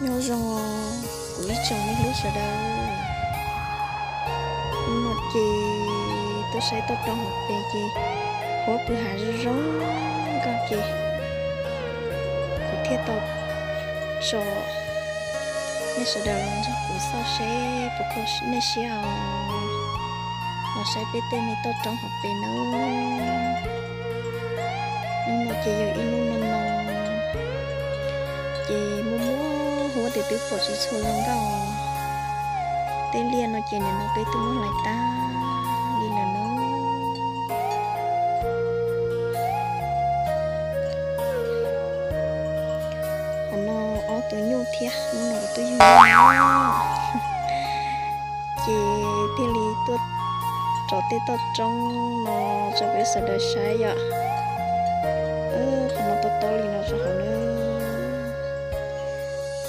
Nyob zoo kuv ib tsoom niam hlub sawv daws. Hnub no ces tuaj saib toj roob hauv pes ces huab pw hav zoo zoo nkauj ces kuv thiaj tau tso nej sawv daws los nrog kuv xauj seb puas kho nej siab os. Los saib peb tej me toj roob hauv pes nawb. Hnub no ces yog ib hnub no no ces muaj muaj huab tes twb pom tsis tshua zoo nkauj. Tej liaj no ces nim no peb twb muab hlais tag li lawm nawb. Qhov no ob tug nyuj thiab, hnub no kuv twb yug nyuj, ces thiaj li tuaj tso tej toj roob no tso peb sawv daws saib yom. Qhov no tob tob li no rau hauv na.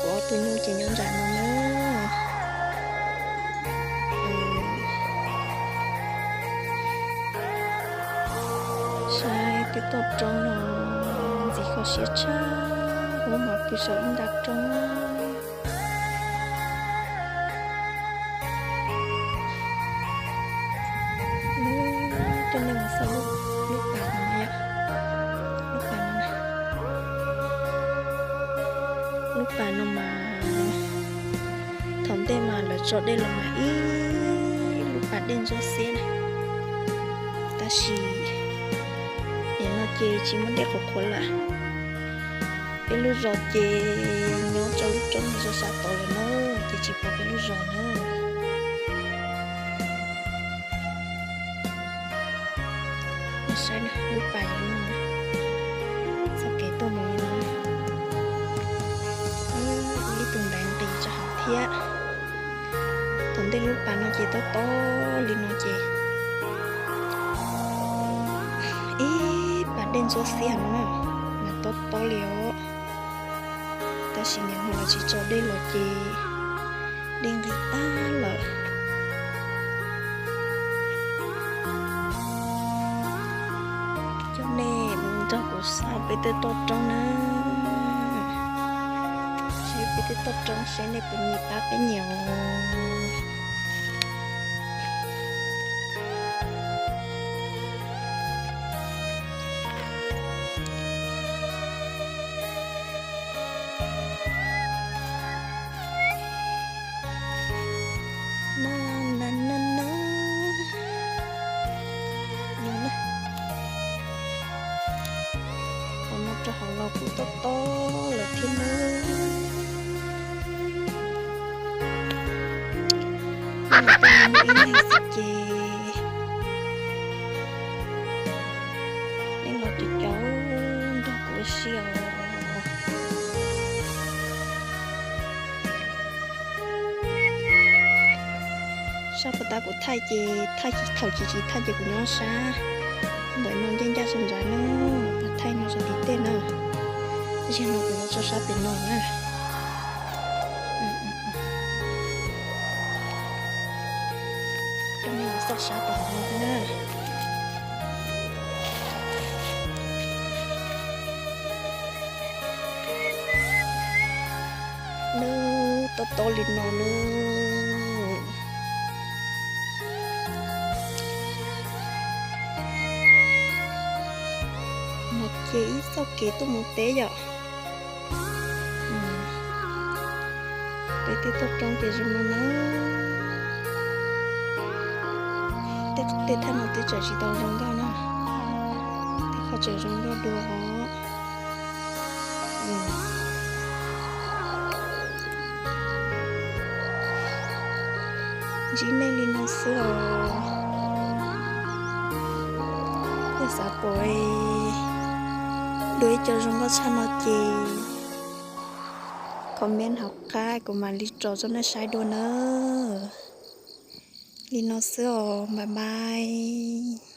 Kuv ob tug nyuj ces nyob nram no na. Saib tej toj roob no ntxim kho siab tshaj, huab mas pw saum ib nta roob. Coj nej mus xauj lub pas no yom. Lub pas no, lub pas no mas thaum ntej mas lawv tso dej los mas ib lub pas dej ntsuab xiab na. Tab sis nim no ces tsis muaj dej qhuav qhuav lawm. Peb lub zos ces nyob rau lub roob zos sab tod lawm na, ces tsis pom peb lub zos na. Saib lub pas yog lub no, txoj kev tuaj mus li no, ib tug ntaiv nqis rau hauv thiab. Thaum ntej lub pas no ces tob tob li no ces ib pas dej ntsuab xiab no na, mas tob tob li os. Tab sis nim no los tsis tso dej los ces dej nqis tag lawm. Coj nej mus nrog kuv xauj peb tej toj roob na. Saib peb tej toj roob seb nej puas nyiam pab peb nyiam os. Qhov no rau hauv los kuj tob tob lawm thiab nawb. Ib leeg xwb ces nej los caum caum nrog kuv ua si os. Sab puag ta kuv thaij ces thaij thaum chiv tsis thaij ces kuv nyob sab ntawm no ncej ncaj tso ntawd na, kuv thaij no tso tim tej na. Tab sis no kuv yuav tso sab pem no na. Coj nej mus xauj sab tom no thiab na. Nws tob tob li no na. No ces ib txoj kev tuaj mus teb yom. Peb tej toj roob ces zoo no na. Tej thaij no twb tseem tsis tau zoo nkauj na. Tej qhov tseem zoo nkauj dua os. Ntsib nej li no xwb os. Yog xav pom dua ib co zoo nkauj tshaj no ces comment hauv qab kuv mam li tso rau nej saib dua nawb. Li no xwb os, bye bye.